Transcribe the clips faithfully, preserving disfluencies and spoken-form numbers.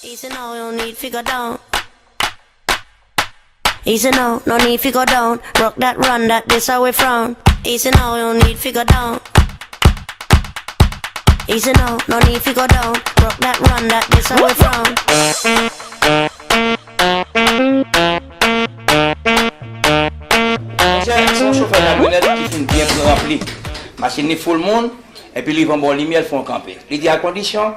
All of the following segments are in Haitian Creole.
Easy now, no need fi go down. Easy now, no need fi go down. Rock that, run that, this how we frown. Easy now, no need fi go down. Easy now, no need fi go down. Rock that, run that, this how we frown. Monchè, se yon chofè kamyonèt ki fin byen pran ranpli. Machin li full moun, epi li van bon limyè, l fè yon kanpe. Li di a kondisyon,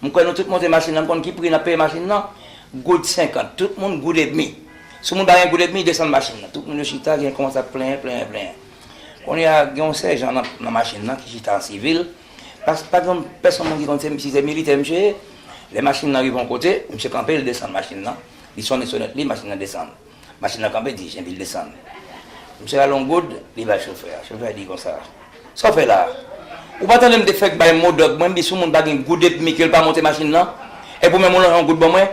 m kwè nou tout monte machin nan, m konn ki pri n ap peye machin nan, goud senkant. Tout moun goud edmi. Si moun pa gen goud edmi, desann machin nan. Tout moun yo chita, gen kòmanse ap plenyen, plenyen, plenyen. Kounye a, gen yon sèjan nan, nan machin nan ki chita an sivil. Pa, pa gen pèsonn moun ki konn se, si se militè misye ye. Lè machin nan rive yon kote, misye kanpe, l desann machin nan. Li sonnen sonèt li, machin nan desann. Machin nan kanpe, di Jenvil desann. Misye rale yon goud, li bay chofè a. Chofè a di konsa, "Sa w fè la a? Ou pa tande m te fèk bay mo dòg mwen, m di si yon moun pa gen goud edmi ke l pa monte machin nan? Epi ou menm ou lonje yon goud ban mwen?"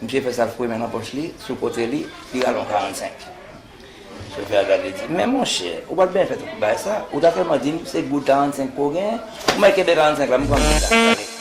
Misye fè sa, l foure men nan pòch li, sou kote li, li rale yon karannsenk. Chofè a gade, li di, "Men monchè, ou pa t byen fè tout bagay sa. Ou ta sèlman di m se goud karannsenk ke w genyen. Ou mèt kenbe karannsenk la, m pran goud la."